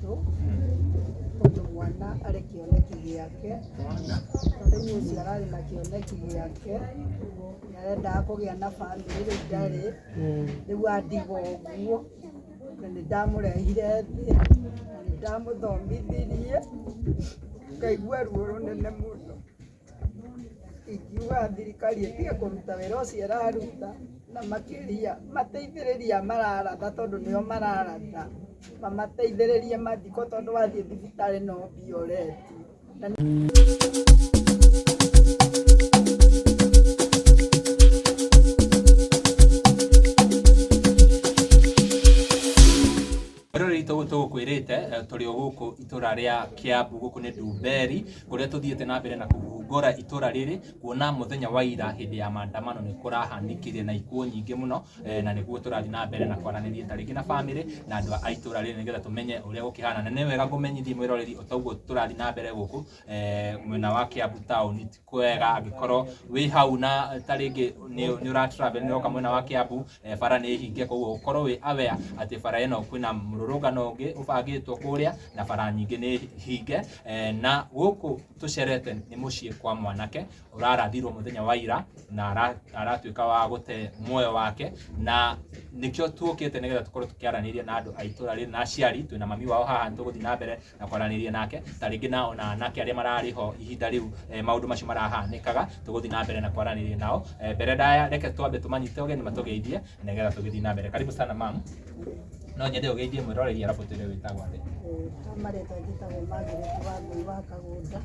witũ, tondũ mwana arĩ kĩoneki gĩake, na rĩu ũcio ararĩ na kĩoneki gĩake, nĩ arendaga kũgĩa na bamĩrĩ rĩu ndarĩ, rĩu andiga ũguo, na nĩ ndamũrehire thĩ, na nĩ ndamũthomithirie, ngaigua ruo rũnene mũno. Ingiuga thirikari ĩtige kũruta wĩra ũcio ĩraruta, na makĩria mateithĩrĩrie aya mararatha tondũ nĩo mararatha, mamateithĩrĩrie mathikwo tondũ wathiĩ thibitarĩ no mbia ũretio. Rĩrĩ tũgũkwĩrĩte tũrĩ o gũkũ itũra rĩa Kiambu gũkũ nĩ Ndumberi kũrĩa tũthiĩte na mbere na kũhungũra itũra rĩrĩ kuona mũthenya wa ira hĩndĩ ya maandamano nĩ kũrahanĩkire na ikuũ nyingĩ mũno na nĩguo tũrathiĩ na mbere na kwaranĩria ta rĩngĩ na bamĩrĩ na andũ a itũra rĩrĩ nĩgetha tũmenye ũrĩa gũkĩhana. Na nĩ wega ngũmenyithie mwĩroreri o ta ũguo tũrathiĩ na mbere gũkũ mwena wa Kiambu town ti kwega angĩkorwo wĩ hau na ta rĩngĩ nĩ ũra travel nĩ ũroka mwena wa Kiambu bara nĩ hinge koguo ũkorwo wĩ aware atĩ bara ĩno kwĩna mũrũrũngano ũngĩ ũbangĩtwo kũrĩa na bara nyingĩ nĩ hinge. Na gũkũ tũcerete nĩ mũciĩ kwa mwanake ũrarathirwo mũthenya wa ira na aratuĩka wa gũte muoyo wake, na nĩkĩo tuokĩte nĩgetha tũkorwo tũkĩaranĩria na andũ a itũra rĩrĩ na aciari. Twĩna mami wao haha, nĩtũgũthiĩ na mbere na kwaranĩria nake ta rĩngĩ na ona anake arĩa mararĩ ho ihinda rĩu maũndũ macio marahanĩkaga, tũgũthiĩ na mbere na kwaranĩria nao. Mbere ndaya reke twambe tũmanyite ũgeni matũgeithie nĩgetha tũgĩthiĩ na mbere. Karibu sana mam, no nyende ũgeithie mwĩroreri arabu twĩre wĩtagwo atĩa. Ha marĩtwa njĩtagwo Margaret Wangũi wa Kagũnda,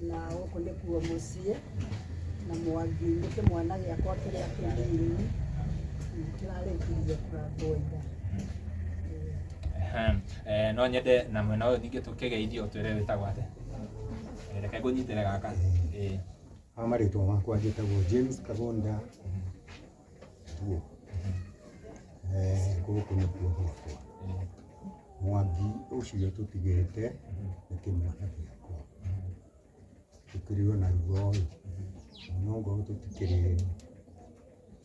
na gũkũ nĩkuo mũciĩ, na Mwangi nĩ kĩmwana gĩakwa kĩrĩa kĩnini, kĩrarĩkirie kũrathwo ira. No nyende na mwena ũyũ ningĩ tũkĩgeithio ũtwĩre wĩtagwo atĩa. Reke ngũnyitĩre gaka. Ĩĩ. Ha marĩtwa makwa njĩtagwo James Kagũnda Thuo. Gũkũ nĩkuo gwakwa. Mwangi ũcio tũtigĩte nĩ kĩmwana gĩakwa. Tũkĩrĩ o na ruo ĩ, ona okorwo tũtikĩrĩ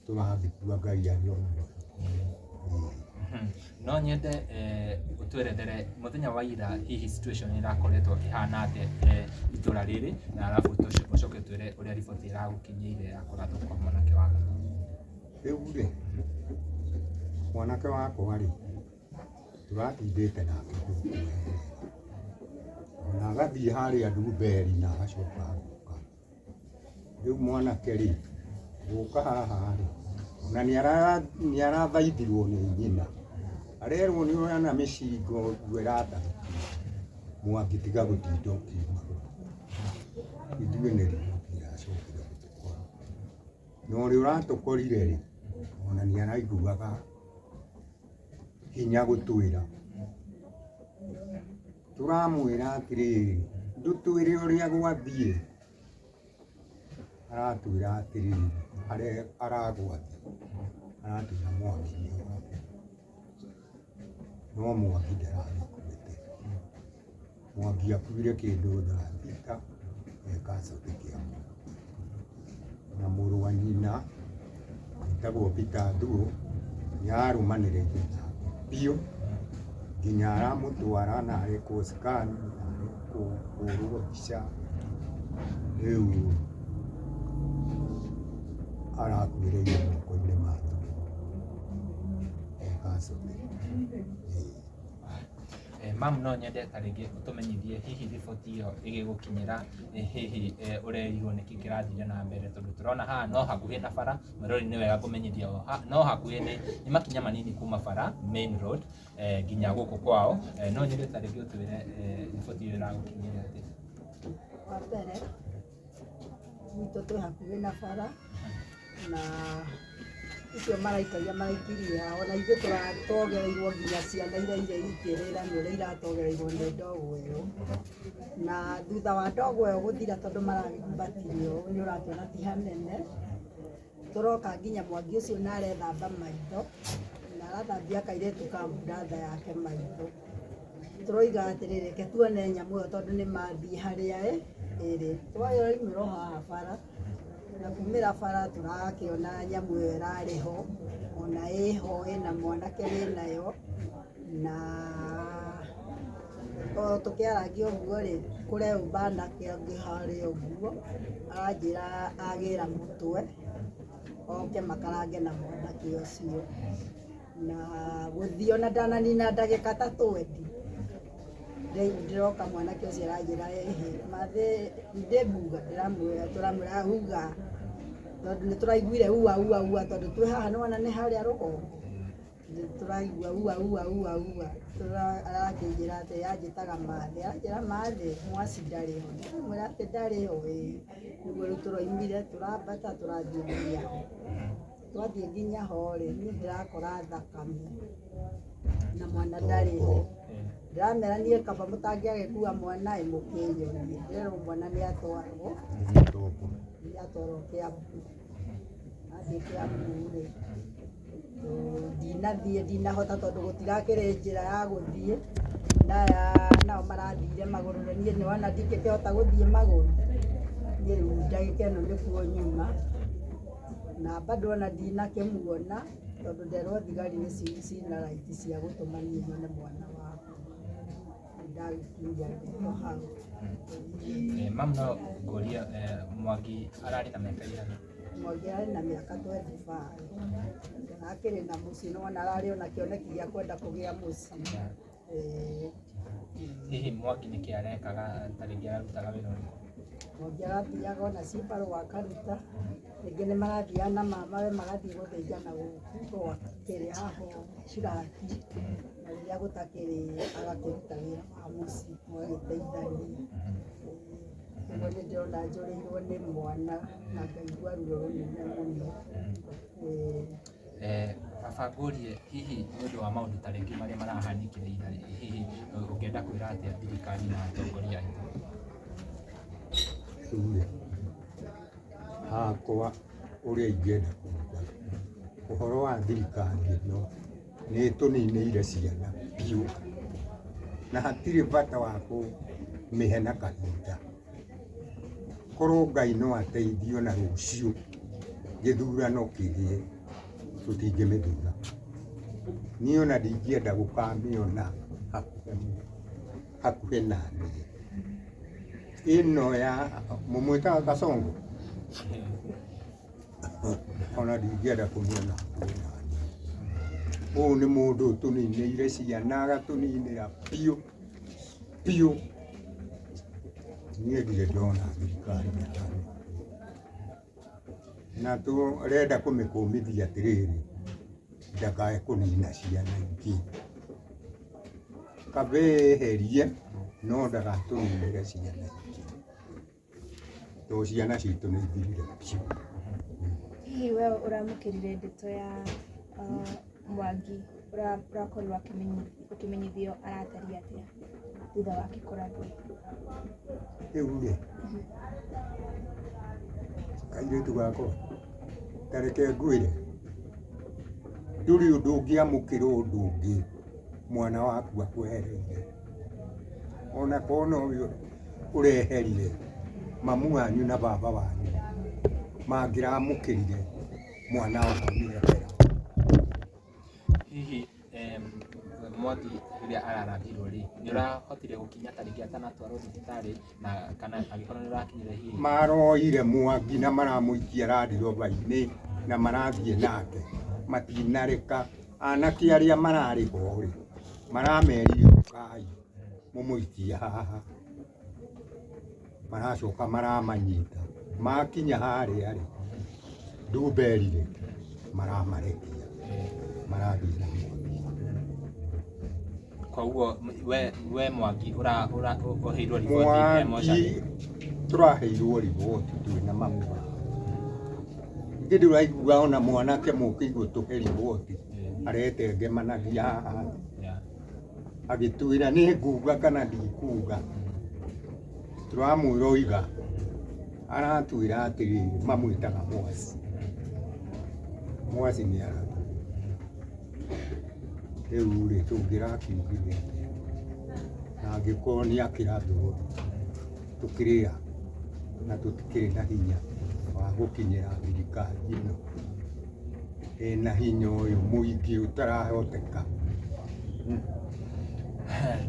tũrathikua Ngai arĩ o muoyo. No nyende ũtwerethere mũthenya wa ira hihi situation ĩrakoretwo ĩhana atĩa itũra rĩrĩ, na arabu ũcoke ũtwĩre ũrĩa riboti ĩragũkinyĩire ya kũrathwo kwa mwanake waku. Rĩu rĩ, mwanake wakwa rĩ, tũratindĩte nake gũkũ wega, ona agathiĩ harĩa Ndumberi na agacoka agoka. Rĩu mwanake rĩ, gũka haha rĩ, ona nĩ arathaithirwo nĩ nyina, arerwo nĩ ona mĩcinga ũguo ĩratarũkio, Mwangi tiga gũtinda ũkiuma gũkũ. Ithuĩ nĩ riboti ĩracokire gũtũkora. Na ũrĩa ũratũkorire rĩ, ona nĩ araiguaga hinya gũtwĩra. Tũramwĩra atĩrĩrĩ, ndũtwĩre ũrĩa gwathiĩ. Aratwĩra atĩrĩrĩ, aragwathiĩ, aratwĩra Mwangi nĩ oragwo. No Mwangi ndaragĩkuĩte. Mwangi akuire kĩndũ thaa thita e Kasarũ Kĩambu. Na mũrũ wa nyina wĩtagwo Peter Thuo nĩ ararũmanĩrĩire nake biũ nginya aramũtwara na arekwo scan na arekwo kũhũrwo mbica. Rĩu arakuĩrĩire moko-inĩ ma Thuo e Kasarũ. Mam no nyende ta rĩngĩ ũtũmenyithie hihi riboti ĩyo ĩgĩgũkinyĩra hihi ũrerirwo nĩkĩ kĩrathire na mbere tondũ tũrona haha no hakuhĩ na bara, mwĩroreri nĩ wega kũmenyithia no hakuhĩ nĩ makinya manini kuma bara main road nginya gũkũ kwao. No nyende ta rĩngĩ ũtwĩre riboti ĩyo ĩragũkinyĩra atĩa. Wa mbere, gwitũ twĩ hakuhĩ na bara na icio maraikaria maraikirie haha ona ithuĩ tũratogereirwo nginya ciana iraire ikĩrĩra nĩ ũrĩa iratogereirwo nĩ ndogo ĩyo. Na thutha wa ndogo ĩyo gũthira tondũ marambatirie ũũ nĩ ũrakĩona ti hanene, tũroka nginya Mwangi ũcio na arethamba maitho na arathambia kairĩtu ka brother yake maitho. Tũroiga atĩrĩrĩ reke tuone nyamũ ĩyo tondũ nĩ mathiĩ harĩa ĩrĩ. Twaumĩra o haha bara, na kumĩra bara tũrakĩona nyamũ ĩyo ĩrarĩ ho, ona ĩho ĩna mwanake wĩnayo, na O tũkĩarangia ũguo rĩ, kũreũmba anake angĩ harĩa ũguo, aranjĩra agĩra mũtwe, oke makarange na mwanake ũcio. Na gũthiĩ ona ndananina ndagĩka ta twendi, ndĩroka mwanake ũcio aranjĩra ĩhĩ mathĩ ndĩmbuga, ndĩramwĩra tũramwĩra uga, tondũ nĩ tũraiguire ua ua ua, tondũ twĩ haha nĩwona nĩ harĩa rũgongo. Tũraigua ua ua ua ua, arakĩnjĩra atĩ anjĩtaga Mathĩ, aranjĩra Mathĩ mwaci ndarĩ ho, ndĩramwĩra atĩ ndarĩ ho ĩĩ, nĩguo rĩu tũraumire tũrambata tũrathiĩ nginya ho, twathiĩ nginya ho rĩ, niĩ ndĩrakora thakame na mwana ndarĩ ho, ndĩramera niĩ kaba mũtangĩagĩkua mwana ĩ mũkĩnyonie, ndĩrerwo mwana nĩ atwarwo, nĩ atwarwo Kĩambu, athiĩ Kĩambu rĩ, ndinathiĩ ndinahota tondũ gũtirakĩrĩ njĩra ya gũthiĩ, na aya nao marathire magũrũ na niĩ nĩwona ndingĩkĩhota gũthiĩ magũrũ, niĩ rĩu ndagĩka ĩno nĩkuo nyuma, na bado ona ndinakĩmuona tondũ nderwo thigari nĩ cina right cia gũtũma niĩ nyone mwana wakwa, ndagĩkinyia ndeto hau. Mam no ngũrie Mwangi ararĩ na mĩaka ĩigana? Mwangi arĩ na mĩaka 25, akĩrĩ na mũciĩ nĩwona ararĩ ona kĩoneki gĩa kwenda kũgĩa mũciĩ. Hihi Mwangi nĩkĩ arekaga ta rĩngĩ ararutaga wĩra ũrĩkũ? Mwangi arathiaga ona cibarũa akaruta, rĩngĩ nĩ marathiaga na mamawe magathiĩ gũthĩnjana gũkũ rwa kĩrĩ haha Shirati, na rĩrĩa gũtakĩrĩ agakĩruta wĩra wa mũciĩ mũgagĩteithania. Ũguo nĩ ndĩrona njũrĩirwo nĩ mwana na ngaigua ruo rũnene mũno. Baba ngũrie hihi nĩ ũndũ wa maũndũ ta rĩngĩ marĩa marahanĩkire ira hihi ũngĩenda kwĩra atĩa thirikari na atongoria aitũ? Rĩu-rĩ, hakwa ũrĩa ingĩenda kuga, ũhoro wa thirikari ĩno nĩ ĩtũninĩire ciana biũ, na hatirĩ bata wa kũmĩhe na kahinda. Korwo Ngai no ateithie ona rũciũ gĩthurano kĩgĩe, tũtingĩmĩthura. Niĩ ona ndingĩenda gũkamĩona hakuhĩ hakuhĩ na niĩ. Ĩno ya mũmwĩtaga Kasongo, ona ndingĩenda kũmĩona hakuhĩ na niĩ. Ũyũ nĩ mũndũ ũtũninĩire ciana agatũninĩra biũ biũ. Niĩ ndirĩ ndona thirikari ĩhana ũguo. Na tũrenda kũmĩkũmithia atĩrĩrĩ, ndakae kũnina ciana ingĩ. Kaba eherie no ndagatũninĩre ciana ingĩ. Tondũ ciana citũ nĩ ithirire biũ. Hihi we ũramũkĩrire ndeto ya Mwangi ũrakorirwo ũkĩmenyithio aratariĩ atĩa thutha wake kũrathwo? Rĩu rĩ, kairĩtu gakwa, ta reke ngwĩre, ndũrĩ ũndũ ũngĩamũkĩra ũndũ ũngĩ mwana waku akwehereire. Ona korwo nowe ũreherire mamu wanyu na baba wanyu mangĩramũkĩrire mwana wao nĩehera. Hihi Mwangi rĩrĩa araragirwo rĩ, nĩ ũrahotire gũkinya ta rĩngĩ atanatwarwo thibitarĩ na kana angĩkorwo nĩ ũrakinyire hihi? Maroire Mwangi na maramũikia Land Rover-inĩ na marathiĩ nake, matinareka anake arĩa mararĩ ho rĩ, maramerire ũkai mũmũikie haha, maracoka maramanyita, makinya harĩa rĩ, Ndumberi rĩ, maramarekia, marathiĩ na Mwangi. Koguo we Mwangi ũra ũra ũheirwo riboti e mocarĩ? Mwangi tũraheirwo riboti twĩ na mamu wao. Ithe ndũraigua ona mwanake mũke gũtũhe riboti aretengemanagia haha agĩtwĩra nĩ nguga kana ndikuga. Tũramwĩra oiga, aratwĩra atĩrĩrĩ, mamwĩtaga Mwaci. Mwaci nĩ arathwo. Rĩu rĩ, tũngĩrakiugire atĩa? Na angĩkorwo nĩ akĩrathwo, tũkĩrĩ a? Na tũtikĩrĩ na hinya wa gũkinyĩra thirikari ĩno ĩna hinya ũyũ mũingĩ ũtarahoteka.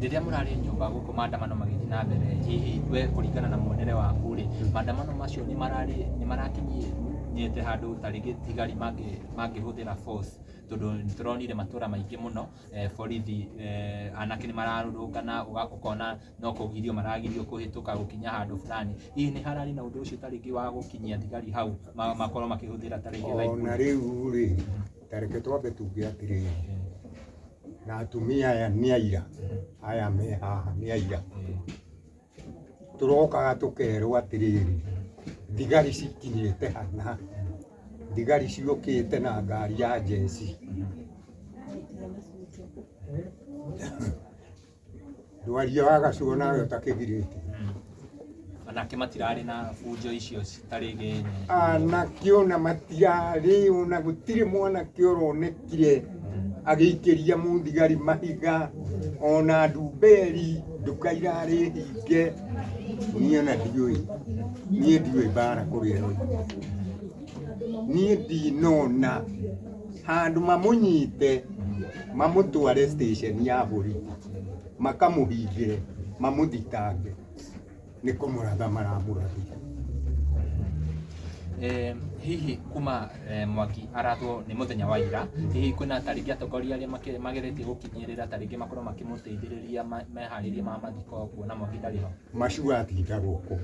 Rĩrĩa mũrarĩ nyũmba gũkũ maandamano magĩthiĩ na mbere, hihi we kũringana na muonere waku rĩ, maandamano macio nĩ mararĩ nĩ marakinyĩte handũ ta rĩngĩ thigari mangĩhũthĩra force, tondũ nĩ tũronire matũra maingĩ mũno borithi, anake nĩ mararũrũngana, ũkona no kũgirio maragirio kũhĩtũka gũkinya handũ fulani. Hihi nĩ hararĩ na ũndũ ũcio ta rĩngĩ wa gũkinyia thigari hau makorwo makĩhũthĩra ta rĩngĩ live Ona rĩu rĩ, ta reke twambe tuge atĩrĩrĩ, na atumia aya nĩ aira, aya me haha nĩ aira. Tũrokaga tũkerwo atĩrĩrĩ, thigari cikinyĩte hana, thigari ciũkĩte na ngari ya njeci. Ndwaria wa gacuo nawe ũtakĩgirĩte. Anake matirarĩ na bunjo icio citarĩ nene. Anake ona matirarĩ, ona gũtirĩ mwanake ũronekire agĩikĩria mũthigari mahiga, ona ndumberi nduka irarĩ hinge. Niĩ ona ndiũĩ, niĩ ndiũĩ mbara kũrĩa ĩroimire. Niĩ ndinona handũ mamũnyite mamũtware station ya borithi makamũhingĩre mamũthitange nĩ kũmũratha maramũrathire. Hihi kuma Mwangi arathwo nĩ mũthenya wa ira, hihi kwĩna ta rĩngĩ atongoria arĩa mageretie gũkinyĩrĩra ta rĩngĩ makorwo makĩmũteithĩrĩria meharĩrie ma mathiko kuona Mwangi ndarĩ ho? Macua atinda gũkũ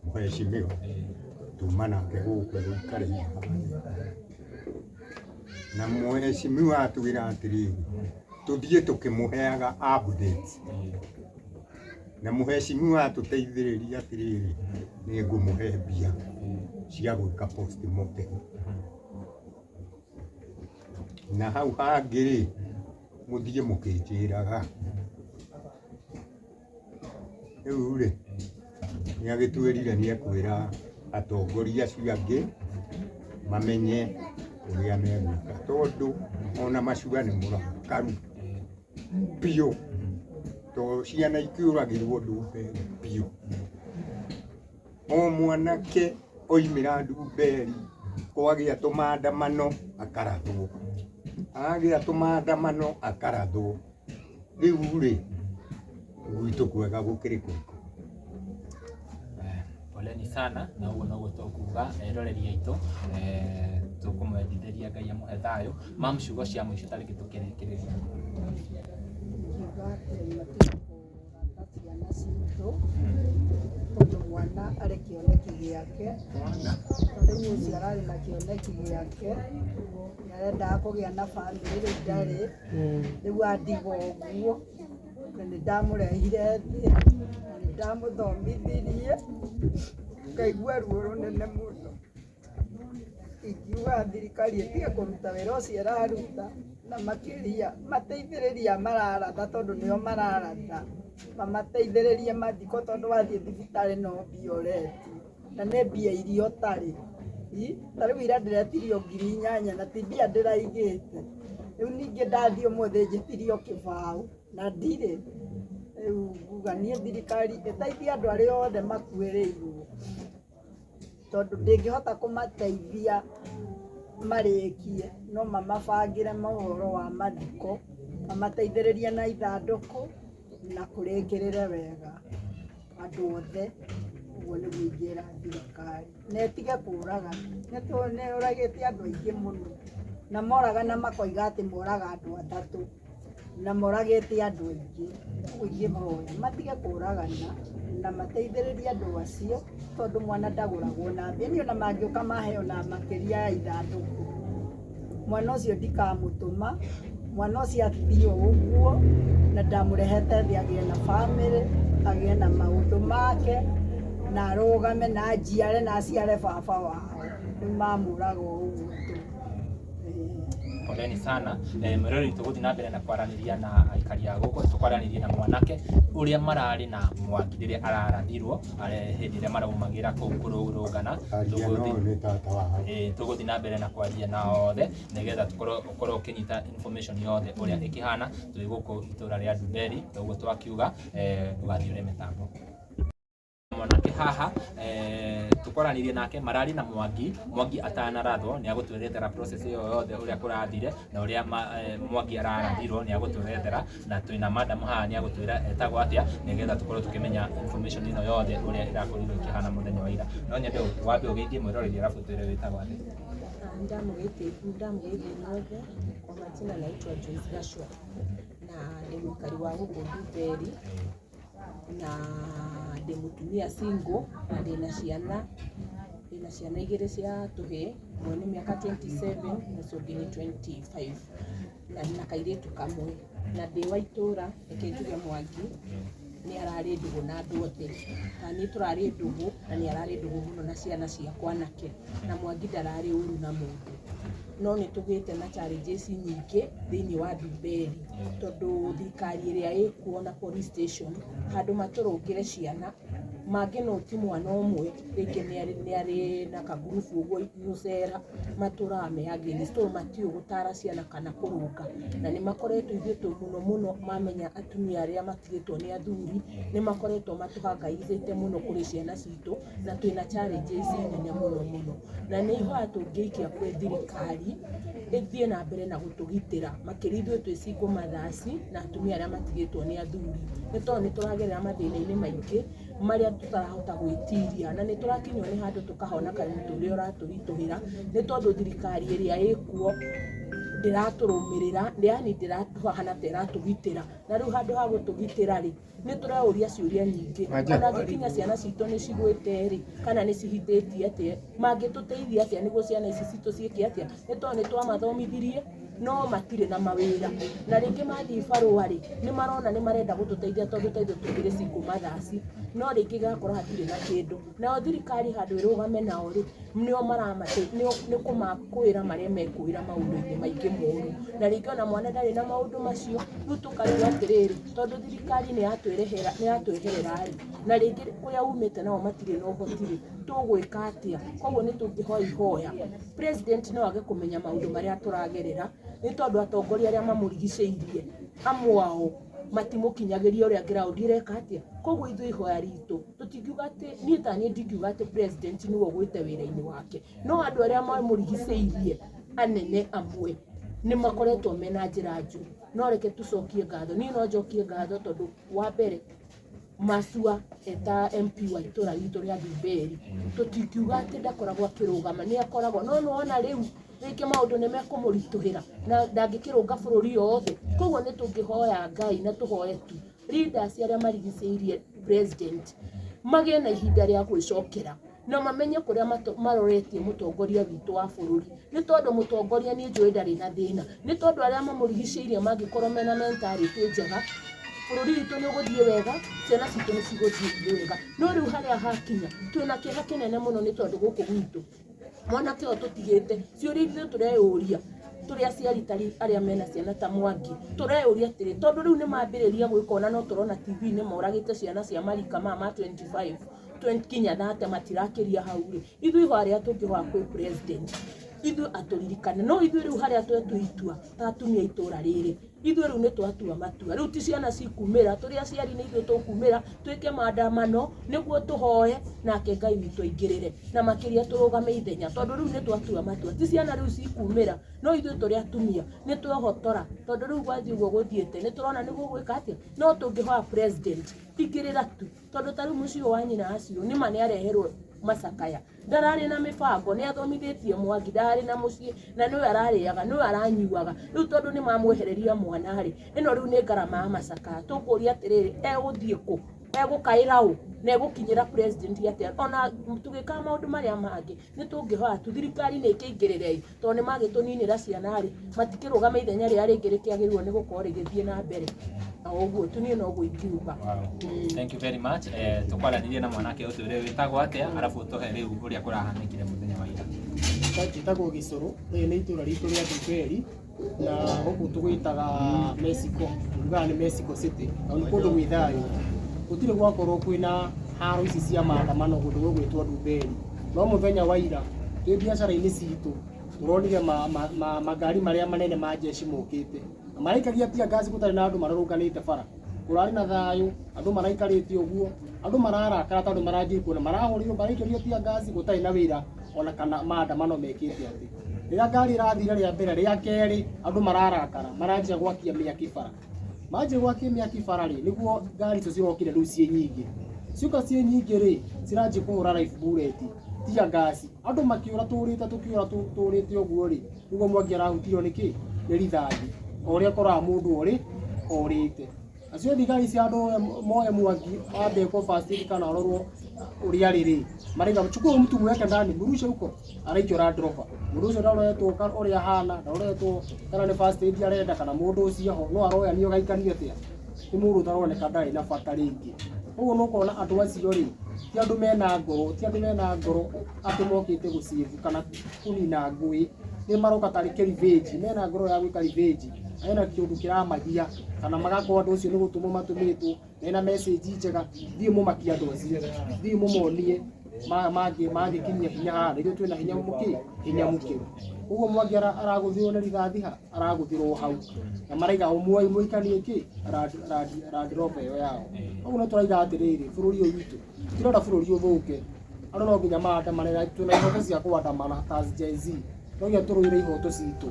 mũhecimiwa tuma nake gũkũ gũikarĩire na mũhecimiwa atwĩra atĩrĩrĩ, tũthiĩ tũkĩmũheaga updates na mũhecimiwa atũteithĩrĩria atĩrĩrĩ, nĩ ngũmũhe mbia cia gwĩka postmortem. Na hau hangĩ rĩ, mũthiĩ mũkĩnjĩraga. Rĩu rĩ, nĩ agĩtwĩrire nĩ ekwĩra atongoria acio angĩ mamenye ũrĩa megwĩka, tondũ ona macua nĩ mũrakaru biũ, tondũ ciana ikĩũragĩrwo Ndumberi biũ. O mwanake oimĩra Ndumberi kwagĩa tũmandamano akarathwo, agĩa tũmandamano akarathwo. Rĩu rĩ, gwitũ kwega gũkĩrĩ kũrĩkũ? Poleni sana na ũguo noguo tũkuga eroreri aitũ, tũkũmwendithĩria Ngai amũhe thayũ. Mam, ciugo cia mũico ta rĩngĩ tũkĩrĩkĩrĩria. Ingiuga atĩ matige kũratha ciana citũ, tondũ mwana arĩ kĩoneki gĩake. Ta rĩu ũcio ararĩ na kĩoneki gĩake, nĩ arendaga kũgĩa na bamĩrĩ, rĩu ndarĩ. Rĩu andigwo ũguo, na nĩ ndamũrehire thĩ, na nĩ ndamũthomithirie, ngaigua ruo rũnene mũno. Ingiuga thirikari ĩtige kũruta wĩra ũcio ĩraruta, na makĩria mateithĩrĩrie aya mararatha tondũ nĩo mararatha, mamateithĩrĩrie mathiko tondũ wathiĩ thibitarĩ no mbia ũretio, na nĩ mbia iria ũtarĩ. Ta rĩu ira ndĩretirio 8,000 na ti mbia ndĩraigĩte. Rĩu ningĩ ndathiĩ ũmũthĩ njĩtirio kĩbaũ na ndirĩ. Rĩu nguga niĩ thirikari ĩteithie andũ arĩa othe makuĩrĩirwo, tondũ ndĩngĩhota kũmateithia marĩkie, no mamabangĩre mohoro wa mathiko, mamateithĩrĩrie na ithandũkũ na kũrĩkĩrĩre wega andũ othe. Ũguo nĩguo ingĩra thirikari. Na ĩtige kũragana, nĩ yũragĩte andũ aingĩ mũno, na moragana makoiga atĩ moraga andũ atatũ, na moragĩte andũ aingĩ. Ũguo ingĩhoya matige kũragana na mateithĩrĩrie andũ acio, tondũ mwana ndagũragwo na mbia. Niĩ ona mangĩũka mahe ona makĩria ya ithandũkũ, mwana ũcio ndikamũtũma, mwana ũcio athiĩ o ũguo, na ndamũrehete thĩ agĩe na bamĩrĩ, agĩe na maũndũ make, na arũgame na anjiare na aciare baba wao. Rĩu mamũraga o ũguo tu. Poleni sana. Mwĩroreri, tũgũthiĩ na mbere na kwaranĩria na aikari a gũkũ, tũkwaranĩria na mwanake ũrĩa mararĩ na Mwangi rĩrĩa ararathirwo hĩndĩ ĩrĩa maraumagĩra kũu kũrũrũngana. Aria no nĩ tata wao. Tũgũthiĩ na mbere na kwaria na othe nĩgetha ũkorwo ũkĩnyita information yothe ũrĩa ĩkĩhana. Twĩ gũkũ itũra rĩa Ndumberi, ũguo twakiuga, ndũgathiĩ ũrĩ mĩtambo. Mwanake Haha tukwaranirie nake marari na Mwangi. Mwangi atanarathwo ni agutwerethera process iyo yothe uria kurathire na uria Mwangi ararathirwo ni agutwerethera, na twina madam haha ni agutwira etagwo atia nigetha tukorwo tukimenya information ino yothe uria irakorirwo ikihana muthenya wa ira. No nyende wambe ugeithie mwiroreri arafu twire witagwo atia. Ndamũgeithia inyuothe. Kwa majina naitwa Joyce Gachua na ndĩ mũikari wa gũkũ Ndumberi na ndĩ mũtumia single na ndĩna ciana igĩrĩ cia tũhĩĩ, ũmwe nĩ mĩaka 27 na ũcio ũngĩ nĩ 25, na ndĩna kairĩtu kamwe na ndĩ wa itũra. Reke njuge Mwangi nĩ ararĩ ndũgũ na andũ othe, ta niĩ tũrarĩ ndũgũ na nĩ ararĩ ndũgũ mũno na ciana ciakwa anake, na Mwangi ndararĩ ũru na mũndũ, no nĩ tũgĩte na challenges nyingĩ thĩinĩ wa Ndumberi tondũ thirikari ĩrĩa ĩkuo na police station handũ matũrũngĩre ciana mangĩ no ti mwana ũmwe, rĩngĩ nĩ arĩ na kagurubu ũguo gũcera matũraga me against tondũ matiũĩ gũtara ciana kana kũrũnga, na nĩ makoretwo ithuĩ tũ mũno mũno mamenya atumia arĩa matigĩtwo nĩ athuri nĩ makoretwo matũhangaicĩte mũno kũrĩ ciana citũ, na twĩna challenges nene mũno mũno, na nĩ ihoya tũngĩikia kwĩ thirikari ĩthiĩ na mbere na gũtũgitĩra makĩria ithuĩ twĩ single mothers na atumia arĩa matigĩtwo nĩ athuri, nĩ tondũ nĩ tũragerera mathĩna-inĩ maingĩ marĩa tũtarahota gwĩtiria, na nĩ tũrakinywo nĩ handũ tũkahona kaĩ mũtũrĩre ũratũritũhĩra nĩ tondũ thirikari ĩrĩa ĩkuo ndĩratũrũmĩrĩra, yani ndĩratũhana ta ĩratũgitĩra, na rĩu handũ ha gũtũgitĩra rĩ, nĩ tũreũria ciũria nyingĩ, ona angĩkinya ciana citũ nĩ cigwĩte rĩ kana nĩ cihithĩtie atĩa, mangĩtũteithia atĩa nĩguo ciana ici citũ ciĩke atĩa, nĩ tondũ nĩ twamathomithirie no matirĩ na mawĩra, na rĩngĩ mathiĩ barũa rĩ, nĩ marona nĩ marenda gũtũteithia tondũ ta ithuĩ tũkĩrĩ single mothers, no rĩngĩ gakora hatirĩ na kĩndũ. Nayo thirikari handũ ĩrũgame nao rĩ, nĩo maramate nĩ kũmakwĩra marĩa mekwĩra maũndũ-inĩ maingĩ moru, na rĩngĩ ona mwana ndarĩ na maũndũ macio. Rĩu tũkarigwo atĩrĩrĩ, tondũ thirikari nĩ yatweherera rĩ, na rĩngĩ kũrĩa umĩte nao matirĩ na ũhoti rĩ, tũgwĩka atĩa? Koguo nĩ tũngĩhoya ihoya president no age kũmenya maũndũ marĩa tũragerera, nĩ tondũ atongoria arĩa mamũrigicĩirie amwe ao matimũkinyagĩria ũrĩa ground ĩreka atĩa. Koguo ithuĩ ihoya ritũ tũtingiuga atĩ niĩ ta niĩ ndingiuga atĩ president nĩwe ũgwĩte wĩra-inĩ wake, no andũ arĩa mamũrigicĩirie anene amwe nĩ makoretwo mena njĩra njũru. No reke tũcokie ngatho, niĩ no njokie ngatho tondũ wa mbere Macua eta MP wa itũra ritũ rĩa Ndumberi, tũtingiuga atĩ ndakoragwo akĩrũgama, nĩ akoragwo, no nĩwona rĩu rĩngĩ maũndũ nĩ mekũmũritũhĩra na ndangĩkĩrũnga bũrũri yothe. Koguo nĩ tũngĩhoya Ngai na tũhoe tu leaders arĩa marigicĩirie president magĩe na ihinda rĩa gwĩcokera na mamenye kũrĩa maroretie mũtongoria witũ wa bũrũri, nĩ tondũ mũtongoria niĩ njũĩ ndarĩ na thĩna, nĩ tondũ arĩa mamũrigicĩirie mangĩkorwo mena mentality njega, bũrũri witũ nĩ ũgũthiĩ wega, ciana citũ nĩ cigũthiĩ wega. No rĩu harĩa hakinya twĩna kĩeha kĩnene mũno, nĩ tondũ gũkũ gwitũ mwanake ũyũ tũtigĩte ciũria ithuĩ tũreyũria tũrĩ aciari tari arĩa mena ciana ta Mwangi, tũreyũria atĩrĩ, tondũ rĩu nĩ mambĩrĩria gwĩka, ona no tũrona TV-inĩ moragĩte ciana cia marika maya ma 25 20 kinya 30, matirakĩria hau rĩ, ithuĩ ihoya rĩrĩa tũngĩhoya kwĩ president ithuĩ atũririkane, no ithuĩ rĩu harĩa twetua itua ta atumia itũra rĩrĩ, ithuĩ rĩu nĩ twatua matua, rĩu ti ciana cikumĩra, tũrĩ aciari nĩ ithuĩ tũkumĩra twĩke maandamano nĩguo tũhoe nake Ngai witũ aingĩrĩre na makĩria tũrũgame ithenya, tondũ rĩu nĩ twatua matua, ti ciana rĩu cikumĩra, no ithuĩ tũrĩ atumia nĩ twehotora, tondũ rĩu gwathiĩ ũguo gũthiĩte nĩ tũrona nĩguo gwĩka atĩa. No tũngĩhoya president ingĩrĩra tu, tondũ ta rĩu mũciĩ ũyũ wa nyina acio nĩma nĩ areherwo macakaya, ndararĩ na mĩbango, nĩ athomithĩtie Mwangi, ndararĩ na mũciĩ na nĩwe ararĩaga nĩwe aranyuaga, rĩu tondũ nĩ mamwehereria mwana rĩ, ĩno rĩu nĩ ngarama ya macakaya. Tũkũria atĩrĩrĩ, egũthiĩ kũ, egũkaĩra ũ, na egũkinyĩra president atĩa? Ona tũgĩkaga maũndũ marĩa mangĩ, nĩ tũngĩhoya tu thirikari nĩ ĩkĩingĩrĩre, tondũ nĩ magĩtũninĩra ciana rĩ, matikĩrũgame ithenya rĩrĩa rĩngĩ rĩkĩagĩrĩirwo nĩ gũkorwo rĩgĩthiĩ na mbere. O ũguo tu niĩ noguo ingiuga. Wow. Thank you very much. Tukwaranirie na mwanake ũtwĩre wĩtagwo atĩa arabu ũtũhe rĩu ũrĩa kũrahanĩkire mũthenya wa ira. Njĩtagwo Gĩcũrũ, rĩrĩ nĩ itũra ritũ rĩa Ndumberi na gũkũ tũgwĩtaga Mexico, tugaga nĩ Mexico City, tondũ nĩ kũndũ gwĩ thayũ. Gũtirĩ gwakorwo kwĩna haro ici cia maandamano kũndũ gũgwĩtwo Ndumberi. No mũthenya wa ira twĩ biacara-inĩ citũ tũronire magari marĩa manene ma jeshi mokĩte na maraikagia tear gas gũtarĩ na andũ marũrũnganĩte bara. Kũrarĩ na thayũ, andũ maraikarĩte ũguo, andũ mararakara tondũ maranjia kuona marahũrirwo, maraikĩrio tear gas, gũtarĩ na wĩra ona kana maandamano mekĩte atĩ. Rĩrĩa ngari ĩrathire rĩa mbere, rĩa kerĩ, andũ mararakara, maranjia gwakia mĩaki bara. Manjia gwakia mĩaki bara rĩ, nĩguo ngari icio cirokire rĩu ciĩ nyingĩ. Cioka ciĩ nyingĩ rĩ, ciranjia kũhũra live bullet, tear gas. Andũ makĩũra tũrĩte tũkĩũra tũrĩte ũguo rĩ, nĩguo Mwangi arahutirio nĩ kĩ? Nĩ rithathi. O ũrĩa ũkoraga mũndũ orĩte. Acio thigari cia andũ moe Mwangi ambe ekwo first aid kana arorwo ũrĩa arĩ rĩ, maraiga chukua mtu mweke ndani mrushe huko, araikio Land Rover. Mũndũ ũcio ndaroretwo ũrĩa ahana, ndaroretwo kana nĩ first aid arenda kana mũndũ ũcio ho, no aroyanio gaikanio atĩa? Nĩ mũndũ ũtaroneka ndarĩ na bata rĩngĩ. Ũguo nĩ ũkona andũ acio rĩ, ti andũ mena ngoro, ti andũ mena ngoro atĩ mokĩte gũcĩbu kana kũnina ngũĩ, nĩ maroka tarĩ kĩ revenge, mena ngoro ya gwĩka revenge, hena kĩũndũ kĩramagia kana magakorwo andũ acio nĩ gũtũmwo matũmĩtwo mena message njega, thiĩ mũmakie andũ acio, thiĩ mũmonie mangĩkinyia hinya haha, ithuĩ twĩna hinya mũkĩ, hinya mũkĩru. Ũguo Mwangi aragũthirwo nĩ rithathi ha, aragũthirwo hau, na maraiga ũmwe mũikanie kĩ, Land Rover ĩyo yao. Ũguo no tũraiga atĩrĩrĩ, bũrũri ũyũ witũ, tũtirenda bũrũri ũthũke, andũ no nginya maandamane, na twĩna ihoto cia kũandamana ta Gen Z, no nginya tũrũĩre ihoto citũ.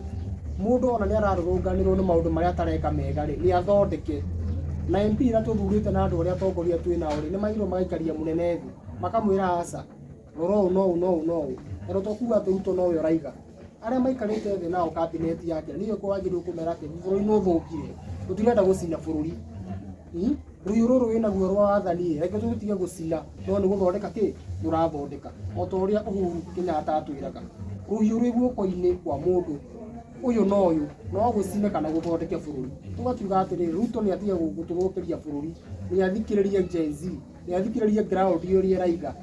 Mũndũ ona nĩ ararũrũnganĩrwo nĩ maũndũ marĩa atareka mega rĩ, nĩ athondeke. Na MP iria tũthurĩte na andũ arĩa atongoria twĩ nao rĩ, nĩ magĩrĩirwo magaikaria mũnene thĩ, makamwĩra aca, rora ũũ na ũũ na ũũ na ũũ. Na to kuga atĩ Ruto nowe ũraiga. Arĩa maikarĩte thĩ nao cabinet yake, nĩyo kwagĩrĩirwo kũmera atĩ bũrũri nĩ ũthũkire, tũtirenda gũcina bũrũri. Rũhiũ rũrũ wĩnaguo rwa wathani, reke tũtige gũcina, no nĩ gũthondeka kĩ? Tũrathondeka. O ta ũrĩa Uhuru Kenyatta atwĩraga, rũhiũ rwĩ guoko-inĩ kwa mũndũ ũyũ na ũyũ, no gũcine kana gũthondeke bũrũri. Tũgakiuga atĩrĩrĩ, Ruto nĩ atige gũtũthũkĩria bũrũri, nĩ athikĩrĩrie Gen Z, nĩ athikĩrĩrie ground ũrĩa ĩraiga.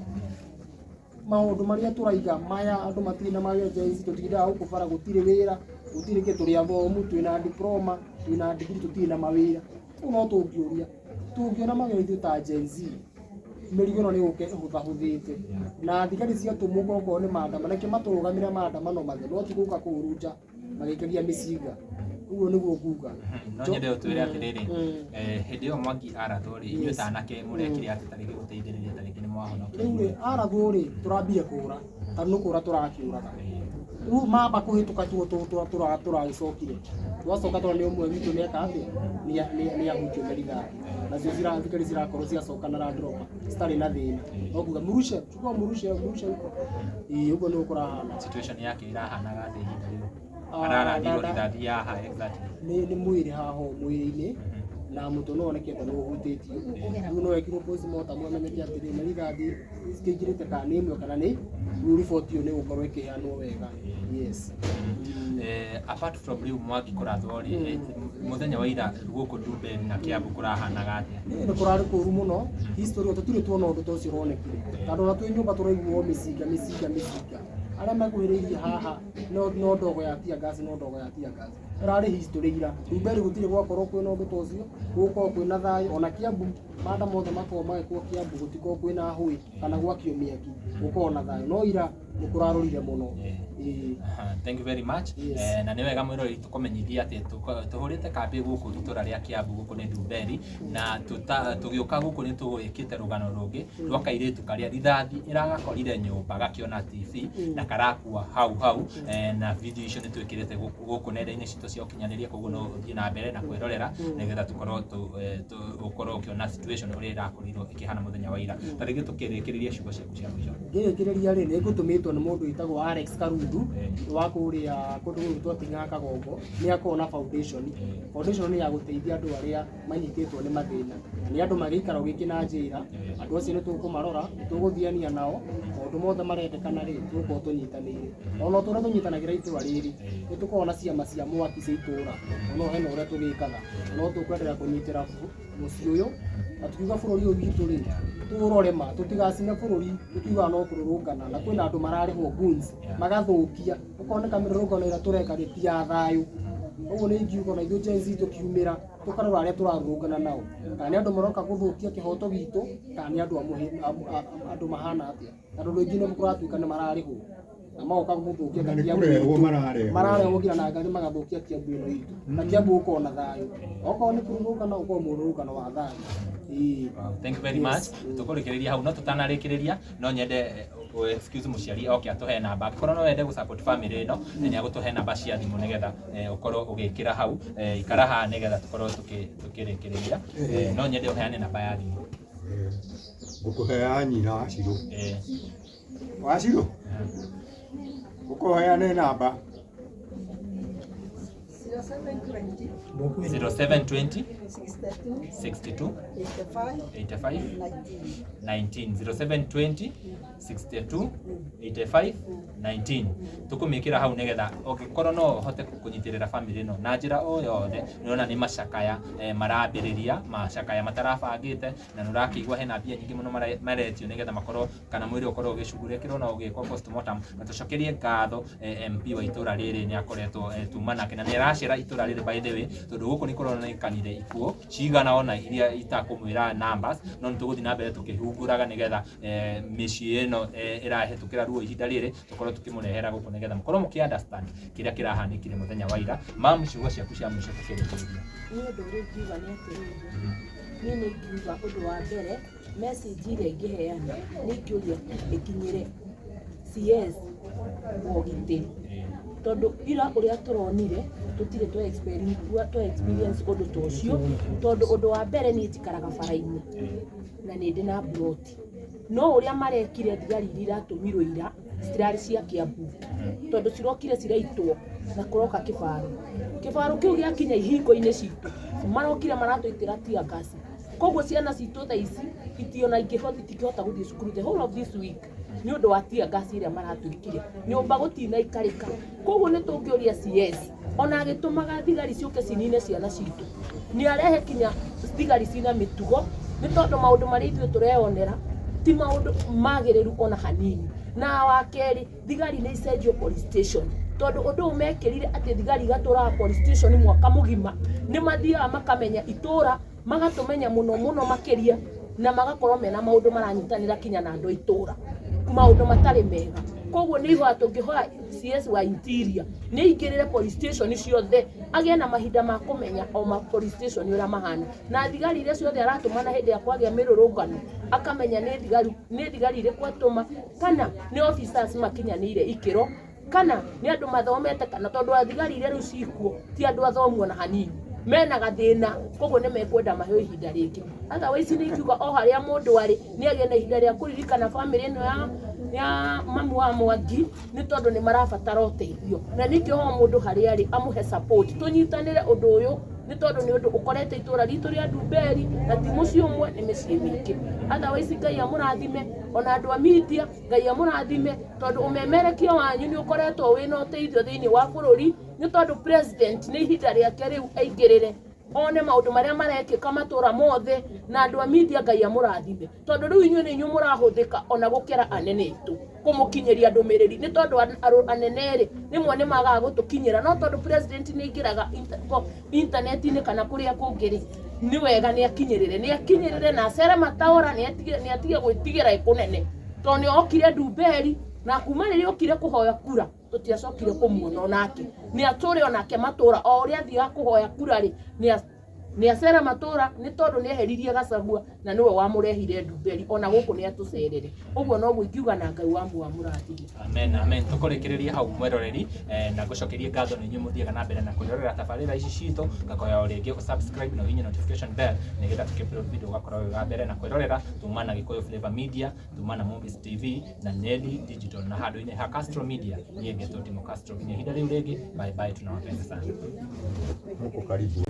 Maũndũ marĩa tũraiga maya andũ matirĩ na mawĩra Gen Z, tũtindaga gũkũ bara gũtirĩ wĩra, gũtirĩ kĩ, tũrĩ athomu, twĩna diploma, twĩna degree, tũtirĩ na mawĩra. Rĩu no tũngĩũria, tũngĩona mawĩra ithuĩ ta Gen Z, mĩrigo ĩno nĩ ĩgũka ĩhũthahũthĩte. Na thigari ciatũmwo okorwo nĩ maandamano, reke matũrũgamĩre maandamano mathe, no ti gũka kũhurunja magĩikagia mĩcinga. Ũguo nĩguo nguga. No nyende ũtwĩre atĩrĩrĩ, hĩndĩ ĩyo Mwangi arathwo rĩ, inyuĩ ta anake mũrekire atĩ tarĩngĩ gũteithĩrĩria tarĩngĩ nĩ mwahonokire? Rĩu rĩ, arathwo rĩ, tũrambire kũra, tondũ nĩ kũra tũrakĩũraga. Rĩu mamba kũhĩtũka tuo tũragĩcokire. Twacoka tondũ nĩ ũmwe witũ nĩeka atĩa? Nĩ ahutio nĩ rithathi. Nacio thigari cirakorwo ciacoka na Land Rover citarĩ na thĩna. No kuga murushe, chukua murushe, murushe huko. Ĩĩ ũguo nĩguo kũrahana. Situation yake ĩrahanaga atĩa ihinda rĩu? Ararathirwo rithathi yaha exactly. Nĩ mwĩrĩ haha ũũ mwĩrĩ-inĩ, na mũtwe no woneke ta nĩ ũhutĩtio. Rĩu no ekirwo postmortem amenyeke atĩrĩ, nĩ rithathi cikĩingĩrĩte kana nĩ ĩmwe kana nĩ rĩu riboti ĩyo nĩ ĩgũkorwo ĩkĩheanwo wega. Yes. Apart from rĩu Mwangi kũrathwo rĩ, mũthenya wa ira gũkũ Ndumberi na Kiambu kũrahanaga atĩa? Nĩ kũrarĩ kũru mũno, history tũtirĩ tuona ũndũ ta ũcio ũronekire. Tondũ ona twĩ nyũmba tũraiguo mĩcinga mĩcinga mĩcinga. Arĩa makuhĩrĩirie haha no ndogo ya tear gas, no ndogo ya tear gas. Ĩrarĩ history ira. Ndumberi gũtirĩ gwakorwo kwĩna ũndũ ta ũcio, gũkorwo kwĩna thayũ, ona Kiambu manda mothe makoragwo magĩkwo Kiambu gũtikoragwo kwĩna hũĩ kana gwakio mĩaki, gũkoragwo na thayũ. No ira nĩ kũrarũrire mũno. Ĩĩ. Thank you very much. Yes. Na nĩ wega mwĩroreri tũkũmenyithia atĩ tũhũrĩte kambĩ gũkũ itũra rĩa Kiambu gũkũ nĩ Ndumberi, na tũgĩũka gũkũ nĩ tũgwĩkĩte rũgano rũngĩ rwa kairĩtu karĩa rithathi ĩragakorire nyũmba gakĩona TV na karakua hau hau, na video icio nĩ twĩkĩrĩte gũkũ nenda-inĩ citũ cia ũkinyanĩria, koguo no ũthiĩ na mbere na kwĩrorera nĩgetha tũkorwo ũkorwo ũkĩona situation ũrĩa ĩrakorirwo ĩkĩhana mũthenya wa ira. Ta rĩngĩ tũkĩrĩkĩrĩria ciugo ciaku cia mũico. Ngĩrĩkĩrĩria rĩ, nĩ ngũtũmĩtwo nĩ mũndũ wĩtagwo Alex Karundu wa kũrĩa kũndũ gũgwĩtwo Ting'ang'a Kagongo, nĩ akoragwo na foundation. Foundation nĩ ya gũteithia andũ arĩa manyitĩtwo nĩ mathĩna, na nĩ andũ magĩikara gĩkĩ na njĩra, andũ acio nĩ tũkũmarora, nĩ tũgũthiania nao, maũndũ mothe marendekana rĩ, tũgũkorwo tũnyitanĩire. Ona tũrĩa tũnyitanagĩra itũra rĩrĩ, nĩ tũkoragwo na ciama cia mwaki cia itũra, ona hena ũrĩa tũgĩkaga, no tũkwendelea kũnyitĩra mũciĩ ũyũ, na tukiuga bũrũri ũyũ witũ rĩ, tũũrore ma, tũtigacine bũrũri, tũkiugaga no kũrũrũngana, na kwĩna andũ mararĩhwo goons, magathũkia, ũkoneka mĩrũrũngano ĩrĩa tũreka rĩ, ti ya thayũ. Ũguo nĩ ingiuga ona ithuĩ Gen Z tũkiumĩra, tũkarora arĩa tũrarũrũngana nao, kana nĩ andũ maroka gũthũkia kĩhoto gitũ, kana nĩ andũ andũ mahana atĩa. Tondũ andũ aingĩ nĩ kũratuĩka nĩ mararĩhwo. Na magoka gũthũkia Na nĩ Kiambu kũrehwo itũ. mararehwo. Mararehwo nginya na ngari magathũkia Kiambu ĩno itũ, na Kiambu gũkorwo na thayũ, okorwo nĩ kũrũrũngana gũkorwo mũrũrũngano wa thayũ. Ĩĩ. Wow, thank you very much. Tũkũrĩkĩrĩria hau, no tũtanarĩkĩrĩria no nyende excuse mũciari oke atũhe namba, angĩkorwo no wende gũ support family ĩno, nĩ agũtũhe namba cia thimũ nĩgetha ũkorwo ũgĩkĩra hau. Ikara haha nĩgetha tũkorwo tukĩrĩkĩrĩria. No nyende ũheane namba ya thimũ. Ngũkũhea nyina Wacirũ. Wacirũ, ũkũheane namba. 0720 0720 62 62 85 85 19. 19. 0720 62 85 19. Tukumikira hau nigetha ũngĩkorwo no ũhote kũnyitĩrĩra family ĩno na njĩra o yothe. Nĩũrona nĩ macakaya marambĩrĩria macakaya matarabangĩte, na nĩ ũrakĩigua hena mbia nyingĩ mũno maretio nĩgetha makorwo kana mwĩrĩ ũkorwo ũgĩcugurĩkĩrwo na ũgĩkwo postmortem. Na tũcokerie ngatho MP wa itũra rĩrĩ, nĩ akoretwo tuma nake na nĩ aracera itũra rĩrĩ, by the way, tondũ gũkũ nĩ kũronekanire ikuũ cigana ona iria itakũmwĩra numbers, no nĩ tũgũthiĩ na mbere tũkĩhunguraga nĩgetha mĩciĩ ĩno ĩrahĩtũkĩra ruo ihinda rĩrĩ tũkorwo tũkĩmũrehera gũkũ nĩgetha mũkorwo mũkĩ understand kĩrĩa kĩrahanĩkire mũthenya wa ira. Mam, ciugo ciaku cia mũico tũkĩrĩkĩrĩria. Niĩ ũndũ ũrĩa ingiuga nĩ atĩrĩrĩ, niĩ nĩ ingiuga ũndũ wa mbere, message ĩrĩa ingĩheana nĩ ingĩũria ĩkinyĩre CS wa ũgitĩri, tondũ ira ũrĩa tũronire tũtirĩ twa experience ũndũ ta ũcio, tondũ ũndũ wa mbere niĩ njikaraga bara-inĩ na nĩ ndĩ na mburoti, no ũrĩa marekire thigari iria iratũmirwo ira citirarĩ cia Kiambu, tondũ cirokire ciraitwo na kũroka kĩbaro, kĩbaro kĩu gĩakinya ihingo-inĩ citũ marokire maratũitĩra tear gas, koguo ciana citũ thaa ici itiona itingĩhota gũthiĩ cukuru the whole of this week nĩ ũndũ wa tear gas ĩrĩa maratwĩkire nyũmba gũtinaikarĩka. Koguo nĩ tũngĩũria CS ona agĩtũmaga thigari ciũke cinine ciana citũ, nĩ arehe kinya thigari cina mĩtugo, nĩ tondũ maũndũ marĩa ithuĩ tũreyonera ti maũndũ magĩrĩru ona hanini. Na wa kerĩ, thigari nĩ icenjio police station, tondũ ũndũ ũyũ mekĩrire atĩ thigari igatũraga police station mwaka mũgima, nĩ mathiaga makamenya itũra, magatũmenya mũno mũno makĩria, na magakorwo mena maũndũ maranyitanĩra kinya na andũ a itũra, maũndũ matarĩ mega. Koguo nĩ ihoya tũngĩhoya CS wa interior nĩ aingĩrĩre police station ciothe, agĩe na mahinda ma kũmenya o ma police station ũrĩa mahana, na thigari iria ciothe aratũmana hĩndĩ ya kwagĩa mĩrũrũngano akamenya nĩ thigari irĩkũ atũma, kana nĩ officers makinyanĩire ikĩro, kana nĩ andũ mathomete, kana tondũ thigari iria rĩu cikuo ti andũ athomu ona hanini, mena gathĩna, koguo nĩ mekwenda maheo ihinda rĩngĩ. Otherwise nĩ ingiuga o harĩa mũndũ arĩ nĩ agĩe na ihinda rĩa kũririkana family ĩno ya mamu wa Mwangi, nĩ tondũ nĩ marabatara ũteithio, na ningĩ o mũndũ harĩa arĩ amũhe support, tũnyitanĩre ũndũ ũyũ, nĩ tondũ nĩ ũndũ ũkorete itũra ritũ rĩa Ndumberi, na ti mũciĩ ũmwe, nĩ mĩciĩ mĩingĩ. Otherwise Ngai amũrathime, ona andũ a media Ngai amũrathime, tondũ ũmemerekia wanyu nĩ ũkoretwo wĩna ũteithio thĩinĩ wa bũrũri, nĩ tondũ president nĩ ihinda rĩake rĩu aingĩrĩre one maũndũ marĩa marekĩka matũra mothe, na andũ a media Ngai amũrathime, tondũ rĩu inyuĩ nĩ inyuĩ mũrahũthĩka ona gũkĩra anene aitũ kũmũkinyĩria ndũmĩrĩri, nĩ tondũ anene rĩ rĩmwe nĩ magaga gũtũkinyĩra, no tondũ president nĩ aingĩraga intaneti-inĩ kana kũrĩa kũngĩ rĩ, nĩ wega nĩ akinyĩrĩre na acere mataũra, nĩ atige gwĩtigĩra ĩkũnene, tondũ nĩ okire Ndumberi, na kuma rĩrĩa okire kũhoya kura tũtiacokire kũmuona onake, nĩ atũre onake matũra o ũrĩa athiaga kũhoya kura rĩ, nĩ acera matũra, nĩ tondũ nĩ eheririe Gachagua na nĩwe wamũrehire Ndumberi, ona gũkũ nĩ atũcerere. Ũguo noguo ingiuga, na Ngai wa amũrathime. Amen, amen. Tũkũrĩkĩrĩria hau mweroreri, na ngũcokerie ngatho nĩ inyuĩ mũthiaga na mbere na kwĩrorera tabarĩra ici citũ. Ngakoya o rĩngĩ subscribe na ũhihinye notification bell nĩgetha tũkĩ-upload video ũgakorwo wĩ wa mbere na kwĩrorera. Tuma na Gĩkũyũ Flavor Media, tuma na Movies TV na Nelly Digital, na handũ-inĩ ha Castro Media niĩ ngetwo Timo Castro. Nginya ihinda rĩu rĩngĩ, bye bye, tunawapenda sana. Muko karibu.